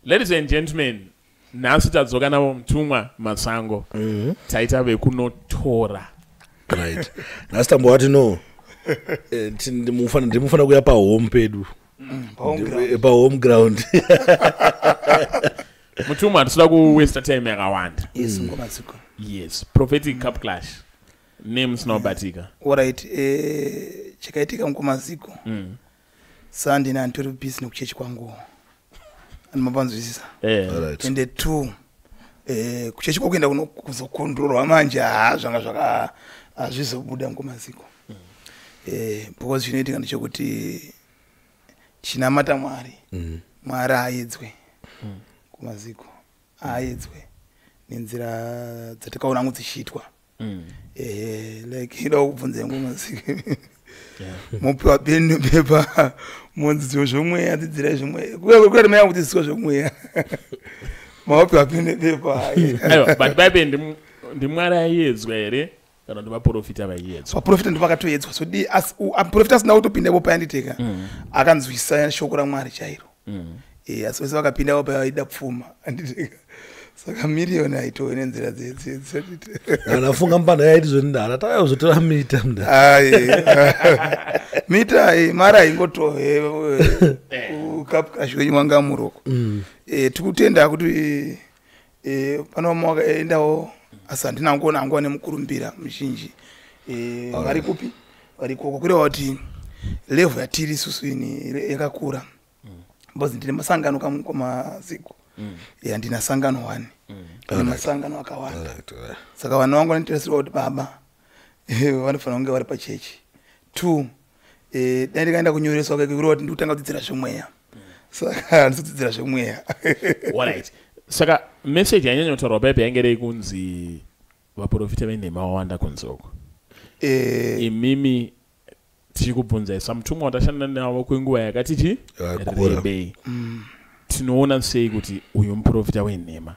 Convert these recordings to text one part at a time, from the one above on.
Ladies and gentlemen, nhasi tadzoka navo Mutumwa Masango. Taita vekunotora. Right, nhasi tambovati no, ndimufana kuuya pahome pedu. Pahome ground. Mutumwa, hatisida kuwaste time yakawanda. Yes, ngomaziko. Yes, prophetic cup clash nemusina. Alright, chakaitika mukomaziko, sandina handitori busy nekuchechi kwangu, andimambanzwisisa? Ende two, kuchechi kwakuenda kuzokondrorwa manje, ha, zvanga zvaka hazvizobuda mukomaziko, because chinoitika ndechekuti chinamata Mwari. Mwari aedzwe kumaziko, aedzwe nenzira dzatakaona hangu dzichiitwa. Like ida kubvunza yangu maziko, mopiwa peni nepepa, monzi zvinhu zvomweya, dzidzirai zvomweya, kuyati mai kudzidziswa zvomweya, maopiwa peni nepepa. Aiwa, but bhaibheri ndiMwari aiedzwa here kana kuti vaprofita vaiedzwa? Vaprofita ndo vakatoedzwa. So di muprofita asina kutopinda ipo payanditeka, akanzwisisa shoko raMwari chairo. Asi vese vakapinda ipo paya vaida pfuma, anditeka? Saka miriyoni haitowe nenzira dzedzi. Ndafunga mupanda yaiti zvoni ndara tauya kuzotora mita mnda. Ai, mita mari haingotove cup clash wenyu wanga muroko. Tikutenda kuti pane vamwe vakaendawo, asi handina kuona hangu vane mukurumbira muzhinji. Vari kupi? Vari koko. Kureva kuti level yatiri isusu ini yakakura, because ndine masangano kamaziko. Handina sangano one, ndine masangano akawanda. Saka vanhu vangu vanotarisirwa kuti baba vanofanira kunge vari pachechi. Two, dai ndikaenda kunyoreswa kureva kuti ndikutanga kudzidzira zvemweya, saka handisi kudzidzira zvemweya. Alright, saka message yanyanya kutaurwa paipi yange rei kunzi vaprofita venhema vawanda kunze uko. Imimi tichikubvunzai samutumwa watashanda navo kwenguva yakati chi Yakakura. rebei, tinoona sei kuti uyu muprofita wenhema,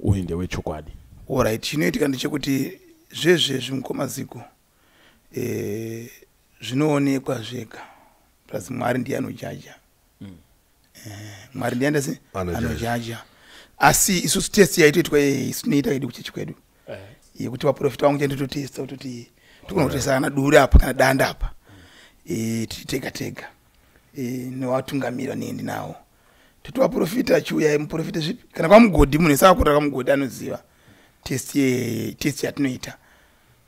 uyu ndewechokwadi? Alright, chinoitika ndechekuti zvezvezvi mukomaziko, zvinoonekwa zvega, plus Mwari ndiye anojaja. Mwari ndiye andasi Anojaja. Anojaja. Asi isusu test yaitoitwa isu tinoita yedu kuchechi kwedu yekuti vaprofita vangu chanditotesta kutoti tikona kutesta kana duri apa kana danda apa, tiri tega tega, nevatungamiri vanendi nawo, toti vaprofita chiuyai muprofita zvipi kana kwamugodhi, munhu ese akakurira kwamugodhi anoziva test yatinoita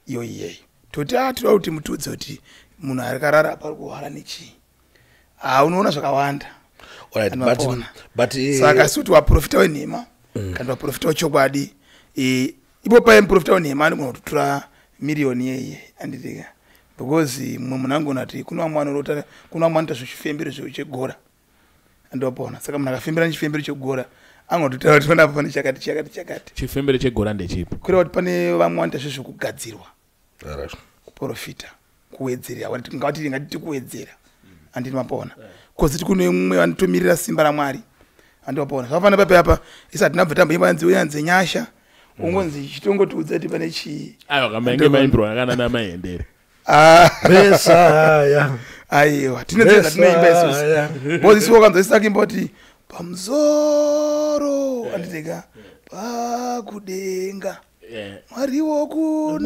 iyo iyeyo. Toti a toda kuti mutiudze kuti munhu ari karara apa ari kurwara nechii. Ha, unoona zvakawanda. Alright, Vanhu vapona. But Saka si kuti vaprofita wenhema kana vaprofita wechokwadi, ipo paye muprofita wenhema anogona kutotora miriyoni yeye, anditika? Because mumwe munhu angona kuti kune vamwe vanorota, kune vamwe vanoita zvechifembero chegora, andopona. Saka munhu akafembera nechifembero chegora angototaura kuti panapa pane chakati, chakati, chakati. Chifembero chegora ndechipi? Kureva kuti pane vamwe vanoita zvezvekugadzirwa kuprofita, kuwedzera, ngati ngatiti kuwedzera, handiti mapona? Koziti kune mumwe vanotomirira simba raMwari, handiti mapona? Zvakafanana papi apa, isi hatina bva tamboimba nziyo yanzenyasha, ungonzi chitongotiudza kuti pane chii. Aiwa, kamainge maimbirwa yakana namahendere. Ah, Mesaya. Aiwa, tine nziyo dzatinoimba isusu. Mesaya. Because isu wakanzwa isaka imba kuti pamusoro, handitika, pakudenga, Mwari wokunava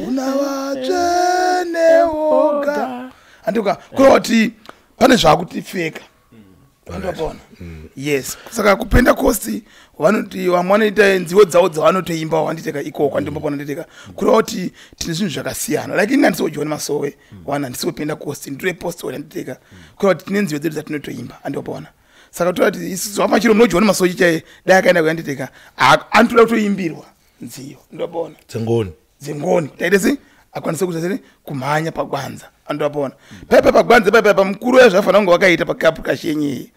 kuna vatsvene voga, handika? Kureva kuti pane zvakutifeka, andopona. Yes, saka kupentecost vanoti vamwe vanoita nziyo dzavo dzavanotoimba, wanditeka ikoko, andimbopona, nditeka. Kureva kuti tine zvinhu zvakasiyana. Like ini handisi kuJohn Masowe one, handisi kupentecost, ndiri apostle, anditeka? Kureva kuti tine nziyo dzedu dzatinotoimba, andopona. Saka toda kuti isusu hapachiro munoJohn Masowe chaiye, dai akaenda kuyanditeka, anotoda kutoimbirwa nziyo, ndopona. Dzengoni. Dzengoni, kuti aite sei, akwanise kuita sei, kumhanya pagwanza, andopona paipa pagwanza paipa pamukuru uya. Zvafanira kunge vakaita pacup clash yenyu iyi,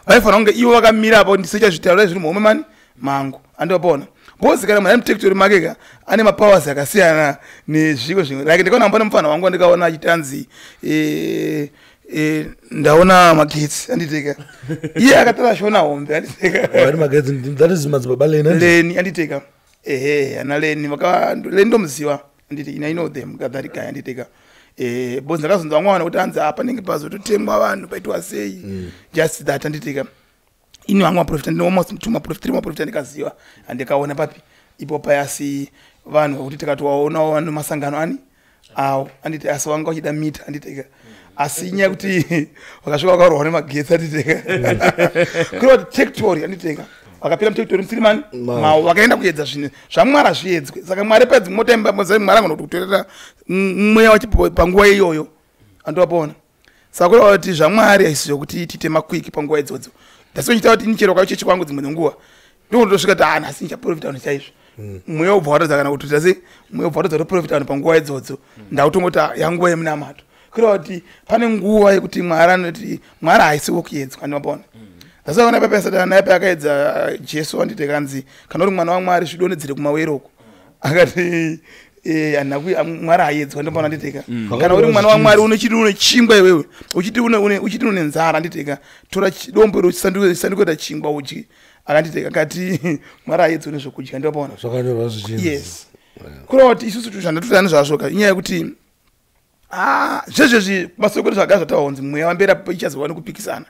vaifanira kunge ivo vakamira apo, ndisecha zvitaura zviri muhome mani mangu, andopona. Because kana munhu ari muterritory make ka, ane mapowers akasiyana nezviko zvimwe. Like ndikaona pane mufana wangu, ndikaona achitanzi ndaona magetsi, anditeka, iye akatora shona hombe, anditeka. Vari magetsi, that is madzibaba Leni, handiti? Leni, anditeka, ehe, ana Leni vaka Leni ndomuziva, anditi? I know them, that guy, anditeka? Because ndakazonzwa vamwe vanhu kuti hanzi apa panenge pazototengwa vanhu, paitwa sei, just that, anditeka? Ini vangu maprofita ndine almost two maprofita, three maprofita ndikaziva andikaona papi ipo payasi vanhu vakuti tikatowaonawo vano masangano ani awo, anditi, asi vanga vachida mita, anditeka. Asi inyaya yekuti vakasvika vakarohwa nemagetsi, anditeka, kureva kuti territory, anditeka, vakapinda muterritory musiri mani mavo, vakaenda kuedza zvinhu zvaMwari hazviedzwe. Saka Mwari padzimota, Mwari angona kuti kutorera mweya wachipo panguva iyoyo, andovapaona. Saka kureva kuti zvaMwari haisi zvokuti tiite makwiki panguva idzodzo. Ndasonchita kuti ini chero kwachechi kwangu dzimwe dzenguva ndokundosvika kuti, "Ah, nhasi ndichaprofita vanhu chaizvo." Mweya ubva watadza kana kuti tase mweya ubva watadza kutoprofita vanhu panguva idzodzo. Ndakutongoti, "Ah, yanguva yemunamato." Kureva kuti pane nguva yekuti Mwari anoti Mwari haisiwo kuedzwa, andimapaona. Ndasaona pepa Satani naye paakaedza Jesu, anditi kanzi, "Kana uri mwana waMwari, zvidonedzere kumawere uko." Akati, "Handina Mwari haedzwa." Ndopona, nditeka, kana uri mwana waMwari, unochiti une chingwa iwewe, uchiti uchiti une nzara, nditeka, tora dombo iro chisanduke kuita chingwa udye. Akanditeka, akati Mwari haedzwa nezvokudya, ndopona. Zvakanyorwa zvichinzi. Yes, kureva kuti isusu zvandatotana nezvazvo ka, inyaya yekuti, ah, zvezvezvi masoko edu zvagara zvataura kunzi mweya wamberi ichazova nekupikisana.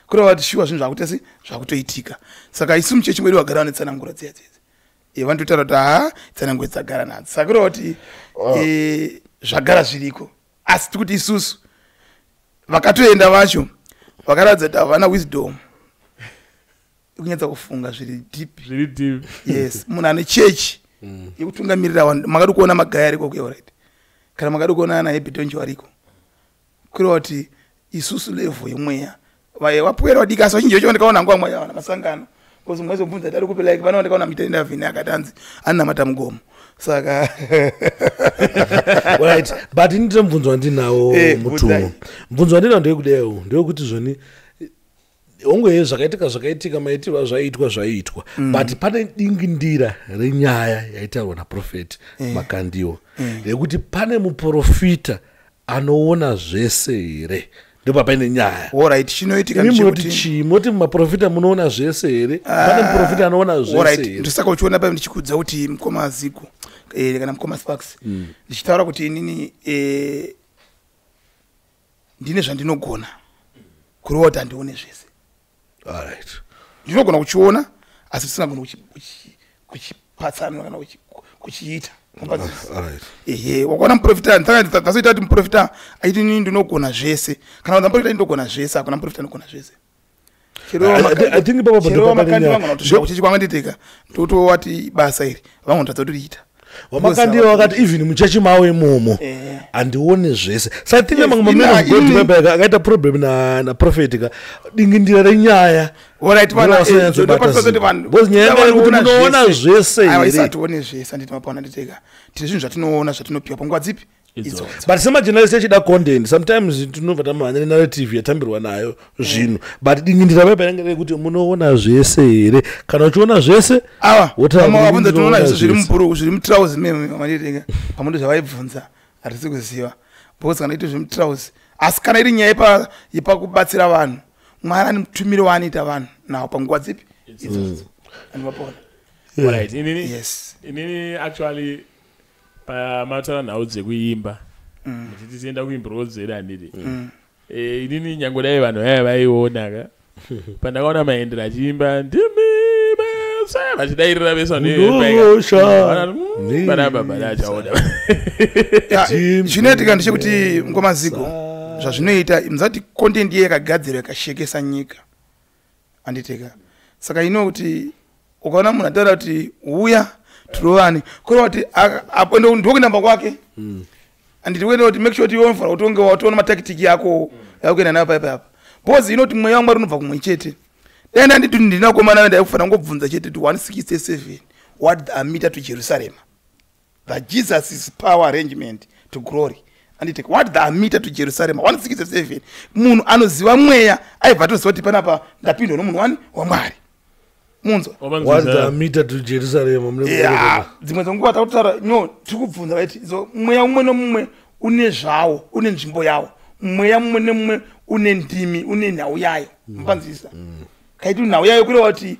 Kureva kuti shuwa zvinhu zvakuita se zvakutoitika. Saka isu muchechi mwedu vagara vane tsanangura dziya dzedzi, vanototaura kuti, ha, tsanangura dzagara nadzo. Saka kureva kuti zvagara zviriko, asi tikuti isusu vakatoenda vacho vakaratidza kuti havana wisdom kunyatsa kufunga zviri deep. Zviri deep. Yes, munhu ane chechi yekutungamirira vanhu, makadi kuona magaya ariko kuya, right? Kana makadi kuona ana Hebidonji variko, kureva kuti isusu level yemweya vapwera vadiki, asi vazhinji vacho ndikaona nguva mweya vana masangano, because mwezobvunza kuti ari kupi, like vana ndikaona mitendavhini akati anzi anamata mugomo, saka Right, but ini ndine mubvunzo wandinawo. Mutumwa. Bvunzai. Mubvunzo wandinawo ndeyekudewo, ndeyekuti zvoni hongu zvakaitika zvakaitika, maitirwa zvaiitwa zvaiitwa, but pane dingindira renyaya yaitaurwa naProphet Makandiwa rekuti pane muprofita anoona zvese here? Ndopa paine nyaya. Alright, chinoitika Imi munoti ndechekuti chii? Munoti mumaprofita munoona zvese here? Pane muprofita anoona zvese Alright, here? ndosaka uchiona pai ndichikudza kuti mukoma Zigo, kana mukoma Sparks, ndichitaura kuti inini ndine zvandinogona, kureva kuti handione zvese. Alright. Ndinogona kuchiona, asi tisingagoni kuchipatsanura kana kuchiita. Alright. Ehe, wakaona muprofita, ndasoita kuti muprofita aiti, "Inini ndinogona zvese." Kana kuti muprofita, "Ndinogona zvese," hakuna muprofita anogona zvese. I think ipapo Chero ndipo pane vamakandi nyaya. vangona kutosvika kuchechi kwanga, nditeka, ndotowati basa iri vangotadza kutoriita. Wamakandiwa wakati even muchechi mavo imomo handioni zvese. So I think Yes, mamwe mamen of God pepa akaita problem naProphet ka, dingindira renyaya. Alright, Ndiro vasonyatsobata zvinhu. Because nyaya yanga yekuti munoona zvese here? Hatione zvese, handiti mapaona, nditeka, tine zvinhu zvatinoona zvatinopiwa panguva dzipi? Idzodzo. Idzodzo. But semajournalist echida content, sometimes tinobva tamhanya nenarrative yatambirwa nayo zvinhu, but dingindira pepa yange rekuti munoona zvese here? Kana uchiona zvese, Awa wotaura vamwe kuti vabvunza, tinoona ndinoona zvese zviri zvese. mubhuru, zviri mutrauzi meme, manditeka, pamwe zvavaibvunza hatisi kuziva, because kana iti zvemutrauzi, asi kana iri nyaya yepakubatsira vanhu, Mwari ane mutumiro waanoita vanhu nawo panguva dzipi? Idzodzo, andimapona. Alright, inini inini actually pamataura nhau dzekuimba, muchiti tienda kuimbirwo dzedu, handiti? Inini nyange dai vanhu vaya vaiona ka, pandakaona Maendera achiimba "Ndimi Mese", vachidairira vese Ndosha. vanhu panapa achaona. Ya, zvinoitika ndechekuti ngomaziko zvazvinoita, muzati content iye yakagadzirwa yakashekesa nyika, anditeka. Saka ino kuti ukaona munhu ataura kuti, "Uya tirovane," kureva kuti ndokuenda kwake, anditi? Kuenda kuti make sure kuti iwe unofanira kuti unge watoona matactic yako yakuenda nayo paipa apa, because inoti mweya waMwari unobva kumwe chete. Dai ndanditi ndinakomana, ndaikufanira kungobvunza chete kuti 167, what the meter to Jerusalem, the Jesus is power arrangement to glory, anditi? What the meter to Jerusalem, 167. Munhu anoziva mweya aibva atoziva kuti panapa ndapindwa nomunhu wani waMwari, munzwa? What the meter to Jerusalem? Ya, dzimwe dzenguva takutaura no, tiri kubvunza vaiti so mweya mumwe nomumwe une zvawo, une nzvimbo yawo. Mweya mumwe nemumwe une ndimi, une nhau yayo, mupanzisa kaiti nhau yayo, kureva kuti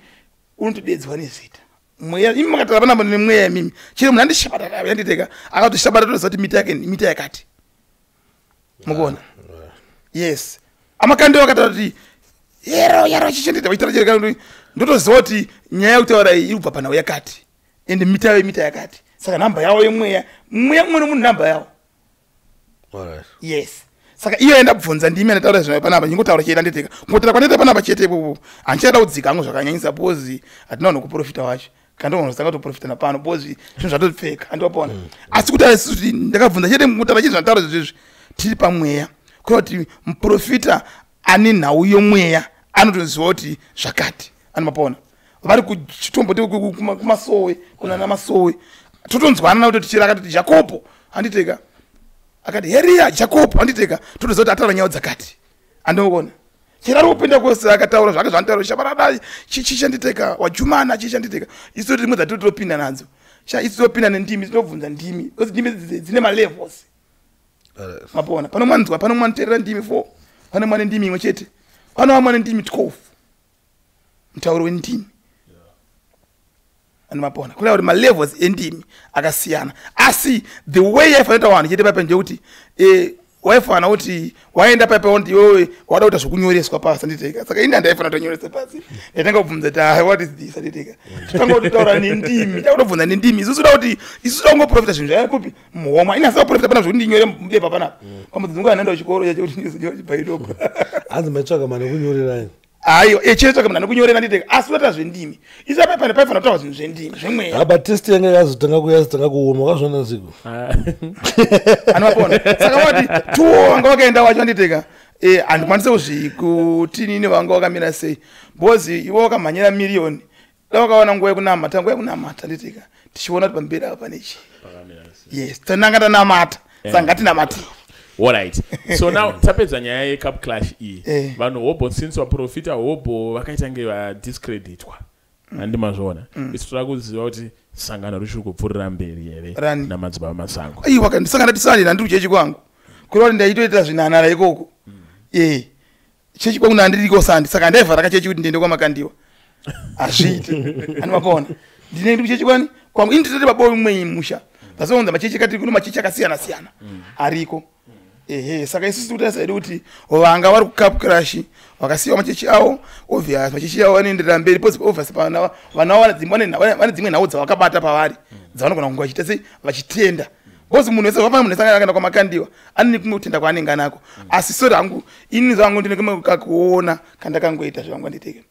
unotodedzwa nezita mweya. Imi makataura panapa nemweya, imimi chero munhu andishabata yanditeka, akatoshabata, toziva kuti mita yake mita yakati, mukuona? Yes, amakando akataura kuti Yero yero chichendeta vachitaura chete, ndotoziva kuti nyaya yekutaura iyi iri kubva panhau yakati, ende mita yayo mita yakati. Saka nhamba yavo yemweya, mweya mumwe nomunhu nhamba yawo. Yes, saka iyo yandabvunza ndimi yandataura zvino panapa. Ndingotaura chete, anditeka kungotaura kwandaita panapa chete ipopo. Handichada kudzika hangu zvakanyanyisa, because hatina vanhu kuprofita wacho kandonozotanga kutoprofita napano, because zvinhu zvatopfeka handivapona. Asi kutaura isusu kuti ndakabvunza chete, kutaura chete zvandataura izvozvi, tiri pamweya, kureva kuti muprofita ane nhau yomweya anotoziva kuti zvakati anomapona. Vari kuchitomboti kumasowe, kunana masowe, totonzwanana kuti tichira akatoti Jacobo, handiteka akati heriya Jacobo, handiteka totoziva kuti ataura nyaya dzakati, andinoona chero ari kupinda kwose akataura zvake zvanotaura shabarada chichanditeka wajumana chichanditeka. Isu rimwe dzatotopinda nadzo sha, isu topinda nendimi, tinobvunza ndimi because ndimi dzine malevels. Mapona pano mwanzwa, pano mwanoteerera ndimi 4, pano mwane ndimi imwe chete, pano vamwe ndimi 12, mutauro wendimi ani mapona, kureva kuti malevels endimi akasiyana. Asi the way yaifanira kuita vanhu chete paipa ndeyekuti waifana kuti waenda paipa kuti iwewe wada kuita zvokunyoreswa pasi, anditeka. Saka ini handaifanira kutonyoresa pasi, ndaitanga kubvunza kuti, "Ah, what is this?" Anditeka totanga kutotaura nendimi, takutobvunza nendimi. Isusu da kuti isusu da kungoprofita zvinhu zvaya kupi muhomwe. Ini handisa kuprofita pana zvokuti ndinyore mubepa panapa pamudzinguva ndaenda kuchikoro chacho kuti ndizonyora Hanzi maitsvaga mane kunyorerai. Aiwa, chetsvaka munhu anokunyorera, nditeka. Asi unoita zvendimi, isi apa pane paifanira kutaura zvinhu zvendimi, zvemweya. But test yanga yazotanga kuoma, wakazviona siku. Anovapona. Saka vati tuwo vanga vakaenda wacho, anditeka, handikwanise kuzvikutinini vanga vakamira sei, because ivo vakamhanyira miriyoni da vakawana nguva yekunamata, nguva yekunamata, nditeka, tichiona kuti pamberi apa pane chii. Yes, tananga tanamata, saka ngatinamatei. Alright, so now tapedza nyaya yecup clash iyi. Vanhu hobho, since vaprofita hobho vakaita nge vadiscreditwa, handi mazviona? Isu toda kuziva kuti sangano richiri kupfuurira mberi here Rani? namadzibaba Masango? Aiwa, ndisanga ndati sani nandiri kuchechi kwangu, kureva kuti ndaitoitira zvinhanhara ikoko. Chechi kwangu ndandiriko sandi, saka handaivhara kachechi kuti ndiende kwaMakandiwa, hazviiti. Andimapona ndine ndi kuchechi kwani kwangu ini, nditoti baba umwe musha ndasounza machechi kati kuno machechi akasiyana siyana ariko. Ehe, saka isusu tikutarisa hedu kuti vanga vari kucup crash vakasiyiwa machechi avo, obvious machechi avo vanoenderera mberi, because obvious vana vana vane dzimwe nhau dzavakabata pavari dzavanogona kunge vachiita sei, vachitenda, because munhu wese vafana, munhu wese akaenda kwaMakandiwa ane kumwe kutenda kwaanenge anako. Asi sori hangu, ini zvangu ndine kumwe kakuona kandakangoita zvangu, anditeke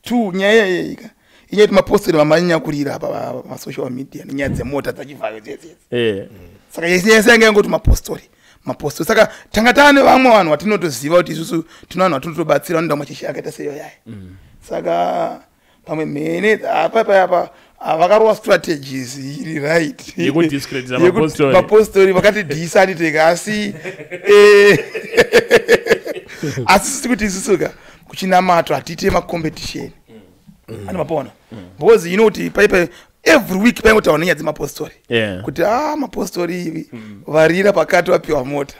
two nyaya iyeika inyaya kuti mapostori vamanyakurira apa pamasocial media nenyaya dzemota dzachivhayo dzedzedzi. Saka yese yese yanga yangoti mapostori, mapostori. Saka tanga taane vamwe vanhu vatinotoziva kuti isusu tino vanhu vatinotobatsira vanoenda kumachechi akaita seyo yaya. Saka pamwe mhene apa payapa vakarova strategies iri right Yekudiscredita Yekuti mapostori. Mapostori vakatidhisa, anditeka. Asi asi sisi kuti isusuka kuchinamato hatiite macompetition, ane mapona, because you know kuti paipa every week paingotaura nenyaya dzemapostori kuti a mapostori varira pakati vapiwa mota,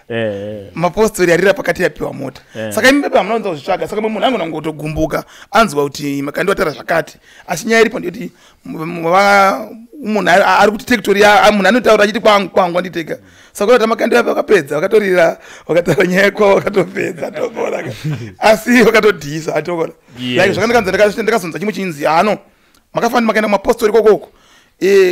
mapostori arira pakati yapiwa mota. Saka imi pepe hamunowanza kuzvitsvaga. Saka munhu angona kungotogumbuka anzwa kuti Makandiwa ataura zvakati. Asi nyaya iripo ndeyekuti munhu ari kuti territory munhu anotaura achiti kwangu kwangu, anditeka. Saka kuti Makandiwa vakapedza, vakatorira, vakataura nyaya kwavo, vakatopedza, topona. Asi vakatodhisa, atopona. Like zvakandakanza, ndakazonza chimwe chinzi ano makafanira makaenda kumapostori kokoko,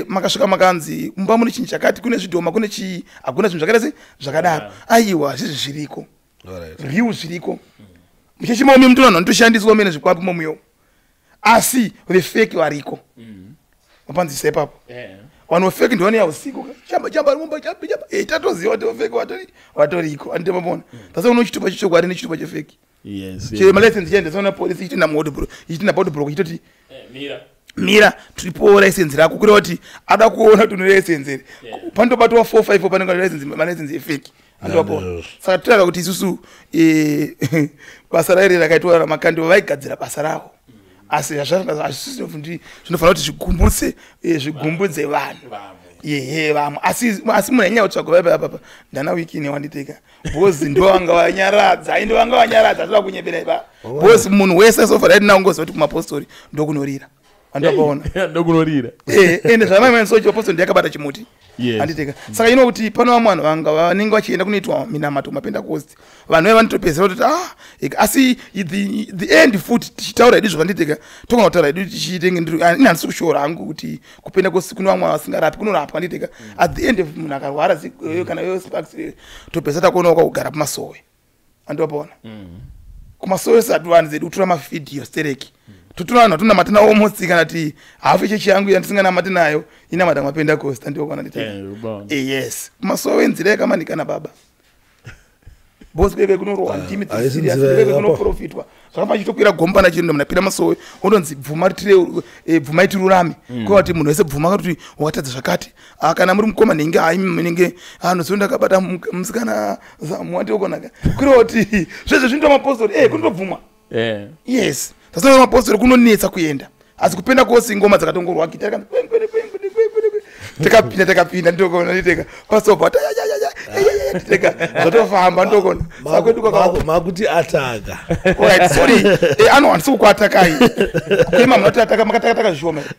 makasvika makanzi mumba mune chinhu chakati, kune zvidhoma, kune chii, hakuna zvinhu zvakaita se zvakadaro. Aiwa, zvizvi zviriko, real zviriko muchechi momi mutoona vanhu vanotoshandiswa mene zvikwapi momuyo, asi vefake variko. Mapanzisa ipapo. Vanhu vefake ndovanoya usiku, chamba chamba mumba, chamba chamba. Tatoziva kuti vefake vatoriko, andite mapona. Tasa uno chitupa chechokwadi nechitupa chefake. Chemalicense chiendeswa napolisi, ichitinda muhodhobro, ichitinda pahodhobro, ichitoti Mira. Mira, tiripowo license rako, kureva kuti ada kuona kuti une license here. Panotobatwa 4 5 panenge license, malicense efake, andowapona. Ndizvozvo. Saka totaura kuti isusu basa rairi rakaitwa raMakandiwa, vaigadzira basa ravo, asi hazvisisi zvinofanira kuti zvigumbutse zvigumbudze vanhu. Vamwe. Yehe, vamwe. Asi munhu ainyanya kutsvaga vaipa apapa ndana Wikine wanditeka, because ndo vanga vanyaradza, ai ndo vanga vanyaradza, toda kunyepera ipa, because munhu wese so far right now ngoziva kuti kumapostori ndokunorira. Andivapaona. Ndokunorira. Ende zvamaimasochi apostle ndiyakabata chimuti. Yes. Handiteka. Saka ino kuti pano vamwe vanhu vanga vanenge vachienda kunoitwa minamato kumapentecost, vanhu vaya vanotopedzera kutoti asi the end futi tichitaura hedu zvavanditeka, togona kutaura hedu tichitenge ini handisi kushora hangu kuti kupentecost kuno vamwe vasingarapi, kunorapwa, handiteka. At the end munhu akarwara kana yo sparks, topedzisa takuonawo kwakugara pamasowe, andivapaona. Kumasowe sati vanhu zedu kutora mavhidhiyo stereki, totora vanhu vatonamata nawo almost kana ti hafu yechechi yangu yandisinganamati nayo inamata kumapentecost, andivapaona, nditeka. Ubona. Yes, kumasowe nzira yakamanikana baba, bosi kweke kunorohwa ndimi. Haisi dziri serious, nzira kweke yakapa. kunoprofitwa zvakafana chitokwira gomba nachino munapira masowe, ondonzi bvuma bvumai tirurame. Kweva kuti munhu wese bvuma kuti wakatadza zvakati. Ah, kana muri mukoma nenge hai nenge anoziva ndakabata musikana zamu wandiokonaka, kureva kuti zvezvo zvinoita mapostori kunotobvumwa. Yes, tasina mapostori kunonetsa kuenda, asi kupenda kwosi ngoma dzakatongorwa gita rakanzi kwen, kwen, kwen, kwen, kwen, kwen, kwen. Takapinda, takapinda, ndokona nditeka pasobva titeka zvatofamba, ndokona saka kwedu kwakaoma. Makuti ataka. Alright, sorry. Ano handisi kukuatakai kwema munoti ataka makatakataka zvishoma here?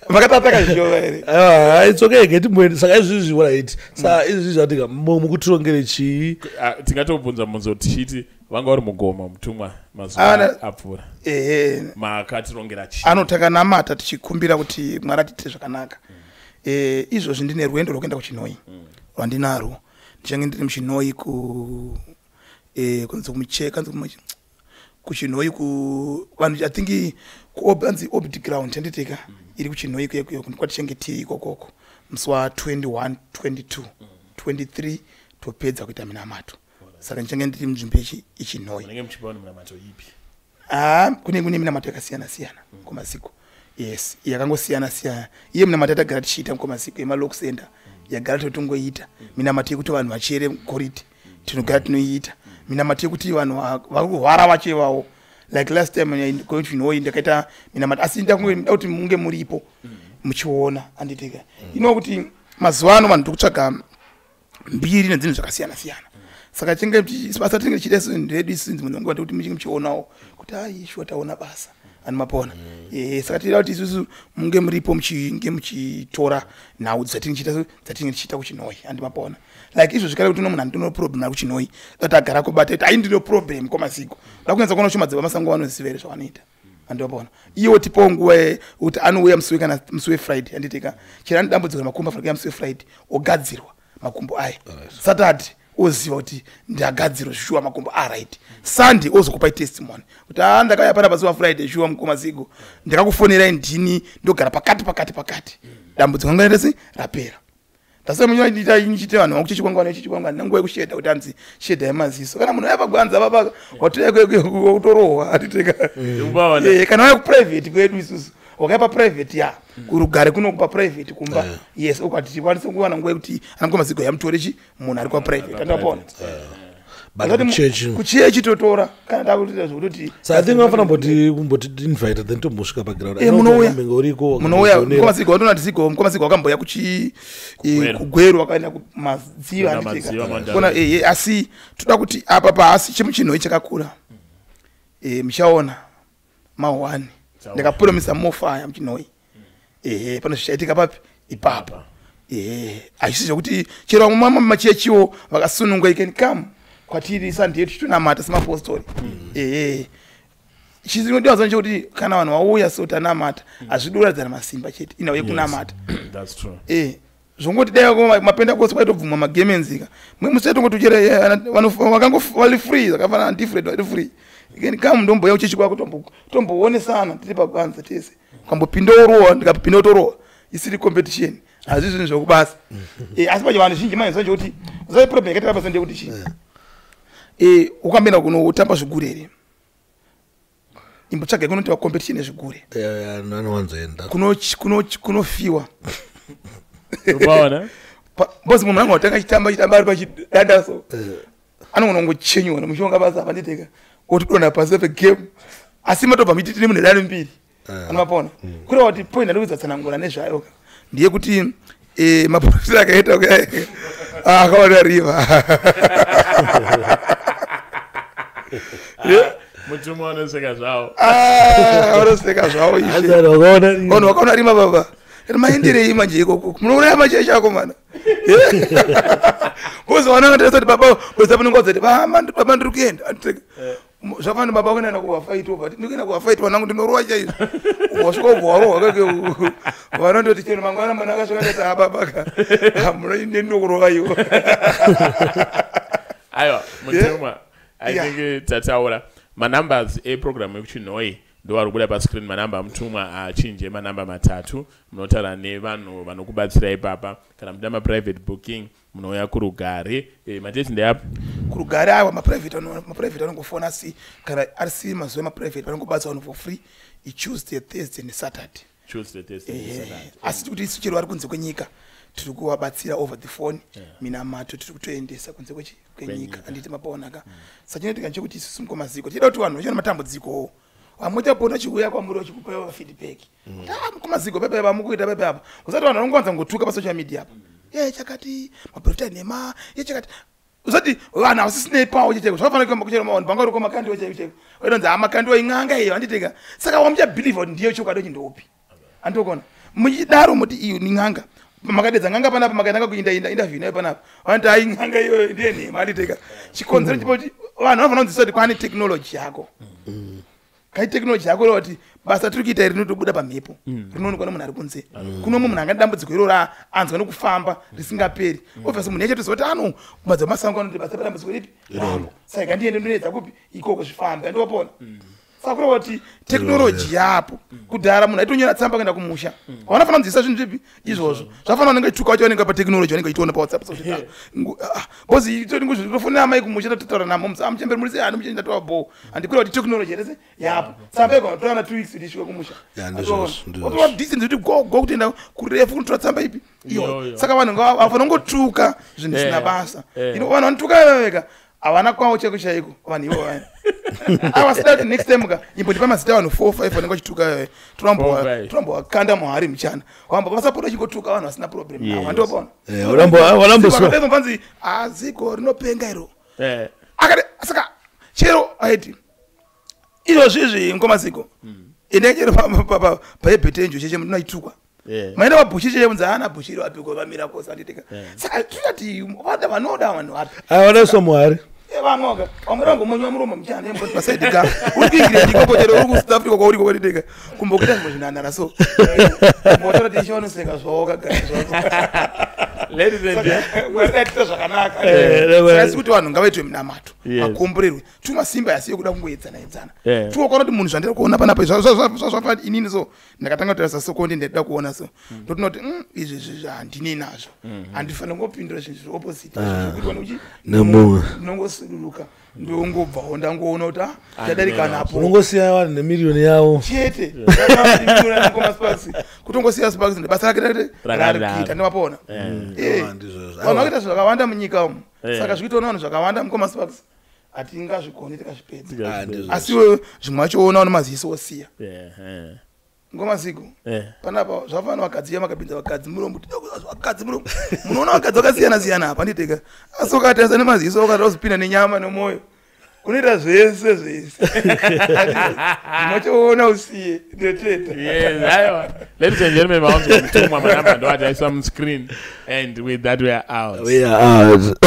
Makatataka zvishoma here? Aiwa, it's okay, getimboende. Saka izvizvi, right, saka izvizvi zvatika mukutirongere chii? Ah, tingatobvunza mubvunzo tichiti vanga vari mugoma mutumwa mazuva apfuura, makatirongera chii? Ano takanamata tichikumbira kuti Mwari atiitire zvakanaka. Izvozvi ndine rwendo rwekuenda kuChinoi rwandinarwo. Ndichange ndiri muChinoi ku kunzi kumucheka, kunzi kuChinoi ku vanhu, I think kuanzi Orbit Ground, handiteka, iri kuChinoi kuya kwatichange tiri ikokoko musi wa21, 22, 23 topedza kuita minamato. Saka ndichange ndiri munzvimbo yeChinoi. Munenge muchipawo nemunamato ipi? Ah, kune minamato yakasiyana siyana kumaziko. Yes, yakangosiyana siyana. Iye minamato yatagara tichiita mukomaziko yemalock center yagara totongoita minamato yekuti vanhu vachere goridhe, tinogara tinoiita minamato yekuti vanhu vari kurwara vachevawo. Like last time going to Chinoi ndakaita minamato, asi ndakunge kuti munge muripo muchiona, anditeka. Ino kuti mazuva ano vanhu tiri kutsvaga mbiri nedzinhu zvakasiyana siyana, saka tinge basa tinenge tichiita isu ndedu isu dzimwe nguva tekuti muchinge muchionawo kuti ai shuwa taona basa ani mapona. Saka tinoda kuti isusu munge muripo muchinge muchitora nhau dzatinenge tichiita kuChinoi, andi mapona. Like izvo zvikare kuti uno munhu andino problem ari kuChinoi dati agara kubata kuti ai ndino problem kwamasiko da kunyatsa kuona shoma dzevamasango vanoziva here zvavanoita, andivapona. Iwo tipowo nguva kuti anouya musi wekana musi weFriday, handitika, chero ane dambudziko remakumbo afanira kuuya musi weFriday ogadzirwa makumbo aya. Saturday oziva kuti ndagadzirwa shuwa makumbo aright. Sunday ozokupai testimony kuti a ndakauya pana pasi waFriday, shuwa mukoma Zigo, ndakakufonerai, ndini ndogara pakati pakati pakati, dambudziko ranga rese rapera. Ndasaichite vanhu vakuchechi kwangu vanochechi kwangu handina nguva yekushedha kuti hanzi shedha yemaziso. Kana munhu auya pagwanza papa watorohwa, hatiteka. Kana waya kuprivate kwedu isusu wakaipa private ya kurugare kunokupa private kumba. Yes, ukati tikwanise kuwana nguva yekuti ana Zigo yamutore chi munhu ari kwaprivate, andapona. But kuchechi? Kuchechi totora kana takutoita zvekutoti. So I think vanofanira kumboti invite, then tombosvika paground. Munouya. Mbenge uriko. Munouya mukoma Zigo, watona kuti Zigo, mukoma Zigo wakamboya kuchi Kugweru. Kugweru wakaenda kumadziva. Kuenda handitika. Madziva, Mandara. Kona asi toda kuti apa paasi chimuchinhoi chakakura. Muchaona ma1. Chaona. Ndakapromisa mofaya muChinhoi. Ehe, pano zvichaitika papi ipapo. Ehe, hazvisi zvekuti chero vamwe machechiwo vakasununga, you can come kwatiri Sunday tichitonamata semapostori. Ehe, chinodiwa zano chekuti kana vanhu vauya so tanamata, hazvidi kuratidzana masimba chete, inhau yekunamata. That's true. Zvongoti dai mapentecost kwaitobvumwa magemenzika mwe musatongoti uchere vakango free zvakafanana different vari free. You can come, ndomboya uchechi kwako, tomboonesana tiri pagwanza tese, ukambopinda worowa, ndikapinda wotorowa, isiri competition, hazvi zvinhu zvokubasa. Asi pacho vanhu zhinji manje kuti usai problem yakaita basa ndeyekuti chii? Ukamboenda kunotamba zvigure here? Imbotsvaga kunoitwa competition yezvigure. Anowanzoenda. Kunofiwa. Upaona? Mbozi munhu anga watanga achitamba achitamba ari pachidanda so anogona kungochenywa nemushonga basa apanditeka otidonha pasi pegame, asi matobva muiti tine munhu dani mbiri anomapona. Kureva kuti point andikuedza tsanangura nezvayo ka ndeyekuti maprofita akaita akaona riva. Mutumwa unoseka zvawo. Ah, unoseka zvawo ishe. Vanhu vakaona rima baba. Maenderei manje ikoko? Munouraya machechi akomana. Bozi vana vangatati baba, bozi panonga kuti baba ndiri kuenda. Zvafana baba kuenda kuvafaiti, obva ndikuenda kuvafaiti vanangu, ndinorowa chaizvo. Wasvika ubva warohwa kake, vanondoti chero mangwana mwana akasvika ndati ha baba ka ndinokurova iwo. Aiwa mutumwa, I think tataura manumbers eprogram yekuChinhoyi ndo ari kubuda pascreen. Manamba amutumwa achinje manamba matatu. Munotaura nevanhu vanokubatsira ipapa. Kana muchida maprivate booking, munouya kuRugare. Madates ndeapi? Kurugare awa maprivate anongofona, asi kana ari mazuva emaprivate vanongobatsira vanhu for free iTuesday, Thursday neSaturday. Tuesday, Thursday neSaturday. Asi kuti isu chero vari kunze kwenyika tiri kuvabatsira over the phone. Minamato tiri kutoendesa kunze kwenyika, handiti mapaonaka? Saka chinoitika nchekuti isusu mukomaziko tichida kuti vanhu vachiona matambudzikowo, vamwe chapona chiuya kwamuri vachikupa feedback kuti ah, mukomaziko pepe vamukuita pepe apa. Usati vanhu vanongowanza kungotuka pasocial media apa, ye chakati maprofita nhema, ye chakati. Usati vanhu havasisinei pawo checheko zvakafanira kuchero mavanhu panga uri kwamakandiwa chaiko chaiko, wainonzi ha makandiwa ing'anga iyo, handiteka? Saka wamuchabhilivha kuti ndiyo chokwadi chindopi, andokona muchidaro muti iyo ni n'anga. Makadedza n'anga panapa, makaitanga kuinda inda interview nayo panapa, vanoti ai n'anga iyoyo ndiye nhema, handiteka? Chikonzero chipo kuti vanhu vanofanira kunzwisisa kuti kwaane technology yako kai. Technology yako reva kuti basa tiri kuita iri rinotobuda pamhepo, rinoonekwa nemunhu ari kunze. Kuno mumwe munhu angane dambudziko iroro anzwa nekufamba risingaperi. Obviously munhu yacho toziva kuti ano kumadza masango anoti basa padambudziko ripi rangu, saka gandiende ndoedza kupi ikoko zvifambe, andowapona. Saka kureva kuti technology yapo. Kudhara munhu aitonyora tsamba kuenda kumusha. Vanofanira kunzwisisa zvinhu zvipi izvozvo. Zvafanira vanenge vachituka vacho vanenge patechnology, vanenge vachitoona paWhatsApp because tofonera amai kumusha, totaura namo, muchemberi muri sei, hani muchinji ndatova bo handikureva kuti technology yerese yapo. Tsamba igona kutora 2 weeks kuti isvike kumusha. Otora distance kuti go go kutoenda kurefu kunotora tsamba ipi iyo. Saka vanhu ngavafanira kungotuka zvinhu zvisina basa. Vanhu vanotuka vega havana kwavo chaiko chaiko. Vanhu ivo vaya avasida kuti next time ka imbondipa mazita vanhu 4 5 vanenge vachituka, turambowakanda muhari muchana wamba vasapota chingotuka vanhu vasina problem navo, handopona vanzi aziko rinopenga iro akati. Saka chero aiti izvozvizvi ngomaziko endai chero paebhetenjo cheche munoitukwa, maenda pabhushi cheche munzi haana bhushi iro apiko vamira kosa, handitika? Saka tinoti vada vanoda vanhu vapi? Vanoiswa muhari. Vamwe vamwe vangomonywa muromo muchana pasaidi ka uri kuingirira ndikoko chero uri kuSouth Africa kwauri kokotiteka kumbokuita zvimwe zvinhanhara, so mbotora tichi vanoseka zvavo kagara zvako. Mwari zvakanaka. Saka kuti vanhu ngavaitwe minamato, vakomborerwe tumasimba yasi yekuda kungoedzana edzana. Tuokona kuti munhu zvandiri kuona panapa zvazvafani inini, so ndakatanga kutarisa sekondi ndaida kuona, so ndotoona kuti izvi zvi handinei nazvo, handifaniri kungopindura zvinhu zviri opposite zvikuitwa nekuchi ndinongosuduruka, ndongobvawo ndangoona kuti tadarika napo. Unongosiya vanhu nemiriyoni yavo. Chete ngoma Sparks, kutongosiya Sparks basa rake rari kuita, ndimapona. Vanhu vakaita zvakawanda munyika umu, saka zvikuitawo nevanhu zvakawanda mukoma Sparks, hatingazvigoni tikazvipedza. Asi iwewe zvimwe wacho onawo nemaziso osiya. Ngomaziko panapa zvafana vakadzi ya makapinza vakadzi muromo, vakadzi muromo, munoona vakadzi vakasiyana siyana apa, nditeka? Asi ukatarisa nemaziso ukada kuzopinda nenyama nemwoyo, unoita zvese zvese zvimochoona usiye ndoteta. Yes, ladies and gentlemen, maonzwa mutumwa. Manamba ndo ataisa muscreen, and with that we are out. We are out.